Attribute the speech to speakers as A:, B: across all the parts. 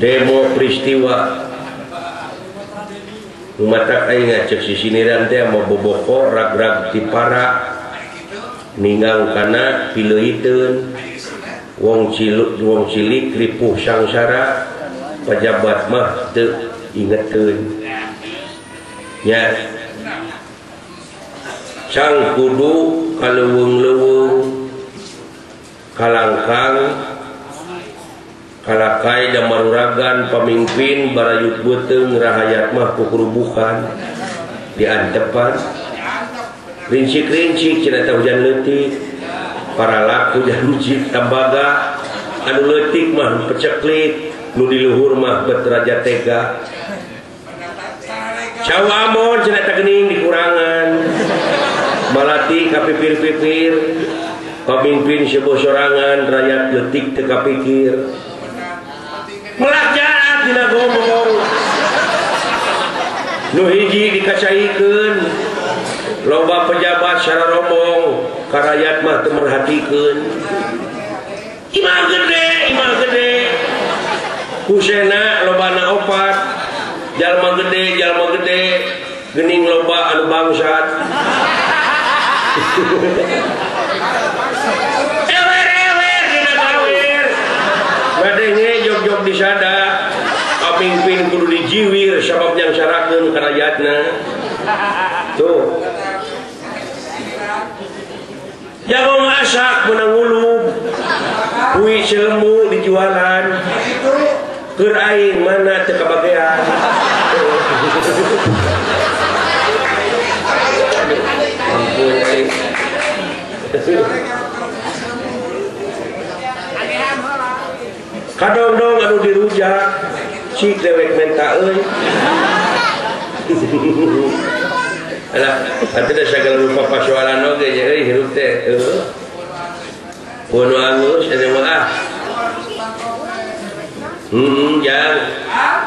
A: Demo peristiwa umatak aing ngacek sisiniran teh mau boboko rag-rag tipara ninggang kana pileuiteun wong cilik wong cilik ripuh sangsara pejabat mah teu ingeteun nya sang kudu kaleuweung-leuweung kalangkang kalakai dan maruragan pamimpin barayut beuteung rahayat mah kukurubukan diantepan rincik-rincik cenah teh hujan leutik paralak hujan hujan tembaga anu leutik mah peceklik nu di luhur mah bet raja tega cawamon cenah teh geuning dikurangan malati ka pipir-pipir pamimpin sebuah sorangan rakyat leutik teu kapikir melak jahat dina gomong nu hiji dikacaikeun loba pejabat secara rombong ka rakyat mah teu merhatikeun imah gede kusena lobana opat jalma gede geuning loba anu bangsat ewer-ewer dina kawir badenge jog-jog disada pamimpin kudu dijiwir sabab yang sarakeun ka rakyatna tuh jago masak menang ngulub kui selemu dijualan keur aing mana teu kabagean ampun aing kadongdong anu dirujak cik dewek menta euy alah atuh da sagala rupa pasoalan oge nya euy hirup teh heuh nu alus eta mah ah jang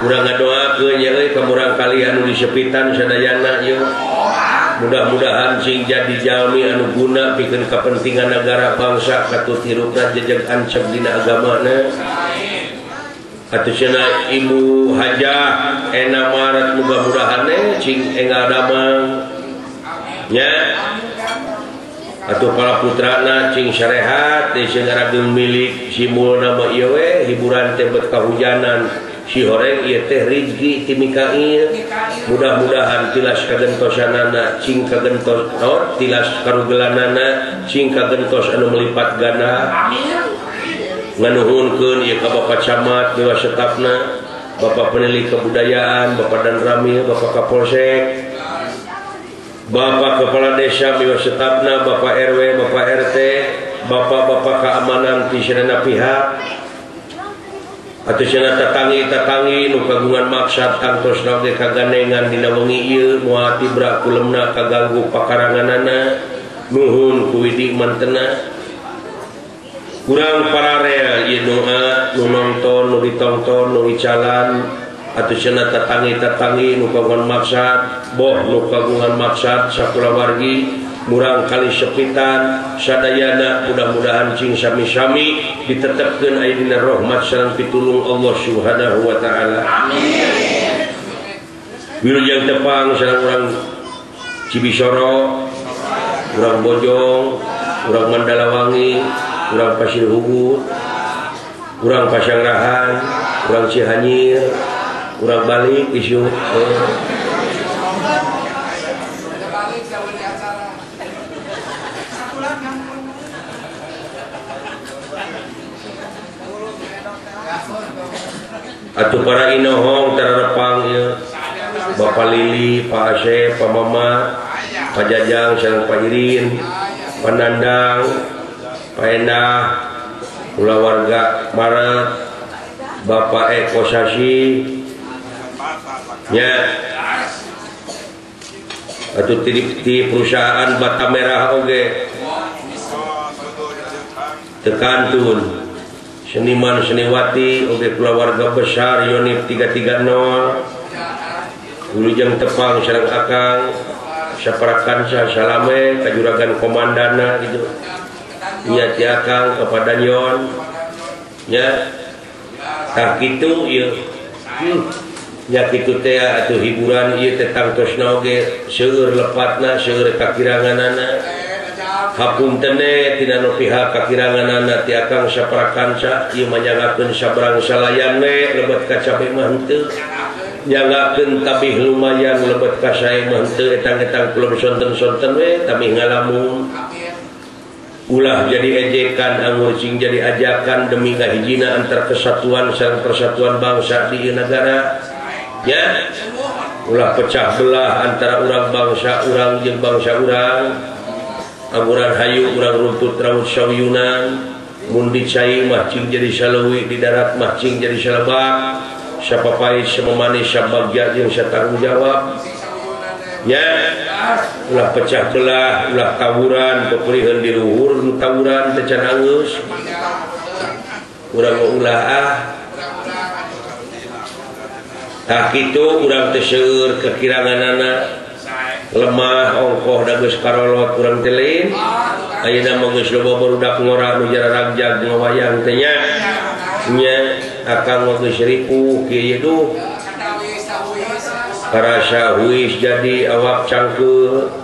A: urang ngadoakeun nya euy ka murang kali anu disepitan sadayana ieu mudah-mudahan sing jadi jalmi anu guna pikeun kapentingan negara bangsa katut hirupna jejeg ancep dina agamana atuh cenah Ibu Hajah Ena Maret mudah-mudahan cing enggal damang nya atuh para putrana cing sarehat deui sing ngarageung milik simulna mah ieu we hiburan teh bet kahujanan si horeng ieu teh rizki ti Mikail mudah-mudahan tilas kagentosanana cing kagentos naon tilas karugelanana cing kagentos anu melipat ganda amin nganuhunkeun ieu ka Bapak Camat dewa setafna Bapak Penilik Kebudayaan Bapak Danramil Bapak Kapolsek Bapak Kepala Desa dewa setafna Bapak RW Bapak RT Bapak-bapak keamanan ti sadayana pihak atuh cenah tatangi-tatangi nu kagungan maksad tangtos oge kagandengan dina wengi ieu moal tibra kulemna kaganggu pakaranganana nuhun ku widi mantena kurang pararel ieu doa nu nonton nu ditongton nu icalan atuh cenah tatangi-tatangi nu kagungan maksad boh nu kagungan maksad sakulawargi murang kali sepitan sadayana mudah-mudahan cing sami-sami ditetepkeun aya dina rahmat sareng pitulung Allah Subhanahu wa taala amin wilujeng tepang sareng urang Cibisoro urang Bojong urang Mandalawangi urang Pasir Hugu urang Pasangrahan urang Cihanyir urang balik isu atuh para inohong tararepang ieu Bapak Lili, Pak Asep, Pak Mama, Pak Jajang, sareng Pak Irin, Pak Nandang, Pak Endah, kulawarga Maret, Bapak Eko Sasi, nya atuh ti perusahaan Bata Merah oge tekantun seniman seniwati oge kulawarga besar Yonif 330 wilujeng tepang sareng akang saparakansa salame kajuragan komandana gitu nya ti akang kepada Yon nya Tah kitu ieu. Nya kitu teh atuh hiburan ieu teh tangtosna oge seueur lepatna seueur kakiranganana. Hapunten tina nu pihak kakiranganana ti akang saprakanca ieu manyangakeun sabrang salayan we lebet ka cabe mah henteu. Nyangakeun tabih lumayan lebet ka sae mah henteu etang-etang kulum sonten-sonten we tabih ngalamun. Ulah jadi ejekan anggur cing jadi ajakan demi kahijina antar kesatuan sareng persatuan bangsa di negara ya. Ulah pecah belah antara urang bangsa urang jeung bangsa urang. Angguran hayu urang rumput raut sawiunan mun di cai mah cing jadi saleuwi di darat mah cing jadi salebak sapapait samamanis sabagja jeung satanggung jawab ya. Ulah pecah belah ulah tawuran peperiheun di luhur nu tawuran teh can anggeus urang ulah ah tah kitu urang teh seueur kekiranganana lemah ongkoh da geus karolot urang teh lain ayeuna mah geus loba barudak ngora nu jararagjag ngawayang teh nya nya akang mah geus ripuh kieu duh karasa huis jadi awak cangkeul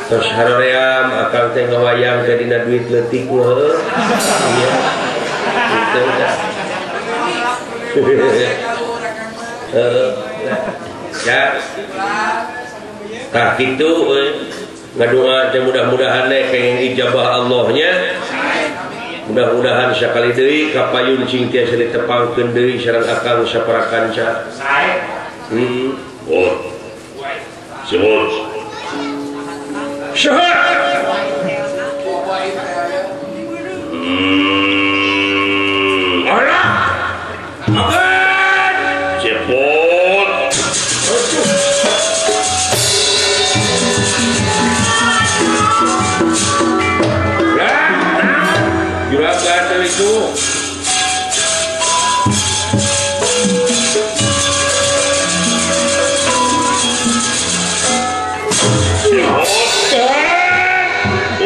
A: terus haream akang teh ngawayang ke dina duit leutik mah heuh nya kitu dah ya tah kitu euy ngadoa teh mudah-mudahan teh kenging ijabah Allahnya mudah-mudahan sakali deui kapayun cing tiasa ditepangkeun deui sareng akang saparakanca. Oh. Sebut. Saha? Alah. Cepot. Juragan itu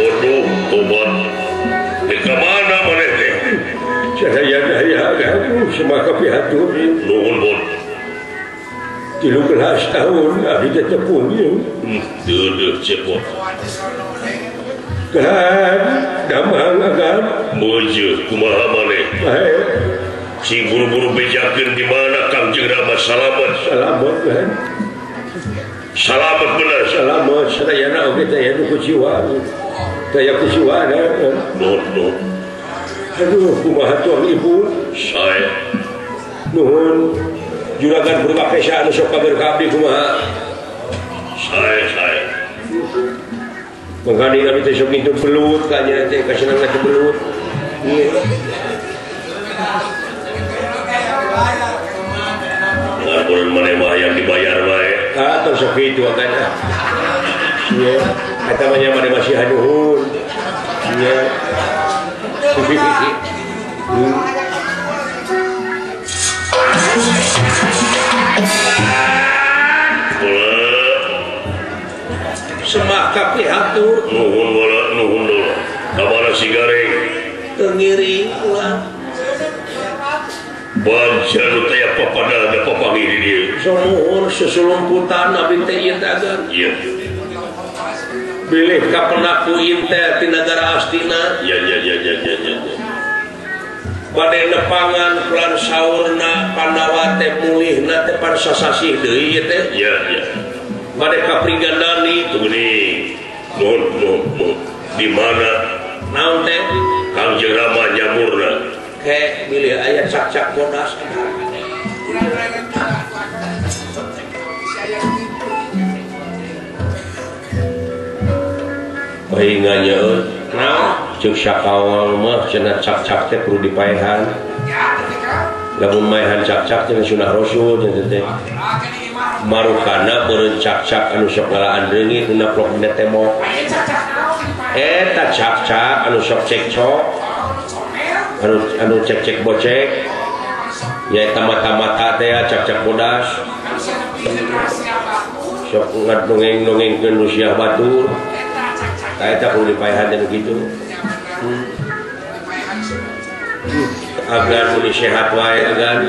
B: bodoh tobat di mana maneh teh
A: saya semaka pihatur
B: nuhun bon
A: 13 tahun abdi teh tepung ieu
B: deudeuh cepot
A: kan damang agan
B: meujeuh kumaha maneh
A: bae
B: sing buru-buru bejakeun di mana Kangjeng Rama salamet
A: salamet kan
B: salamet bener
A: salamet sadayana oge teh aya nu kuciwa teh aya kuciwa
B: nuhun nuhun
A: aduh kumaha tuang ibu
B: sae
A: nuhun juragan Purwakesa anu sok kabar ka abdi kumaha
B: sae sae
A: mangkani abdi teh sok ngintun belut ka nya teh kasenang teh belut.
B: Ngapunten maneh mah hayang dibayar wae.
A: Ah tong sok kitu agan ah. Ieu eta mah nya maneh masih hanuhun. Ieu. Semak kapihatur
B: nuhun wala nuhun dulu kamana si gareng
A: teu ngiring ulah
B: bangsa nu teh papada da papanggih di dieu
A: sumuhun susulumputan abdi teh ieu teh agan
B: ieu
A: bilih kapenaku intel ti nagara Astina
B: ya ya ya ya ya ya
A: bade nepangan kulan saurna Pandawa teh mulihna teh pan sasasih deui ieu teh
B: ya ya
A: bade ka Pringgandani
B: teuing nuhun nuhun nuhun di mana
A: naon teh
B: Kangjeng Rama nyamurna
A: ke bilih aya cak-cak bodas pahinga nya euy naon ceuk sakawal mah cenah cak-cak teh kudu dipaehan lamun maehan cak-cak cenah sunah rasul cenah teh marukana beureun cak-cak anu sok ngalaan reungit dina plok dina tembok eta cak-cak anu sok cekcok anu cek-cek bocek nyaeta mata-mata teh cak-cak bodas sok ngadongeng-dongengkeun rusiah batur tah eta kudu dipaehan teh kitu. Agan muni sehat wae agan.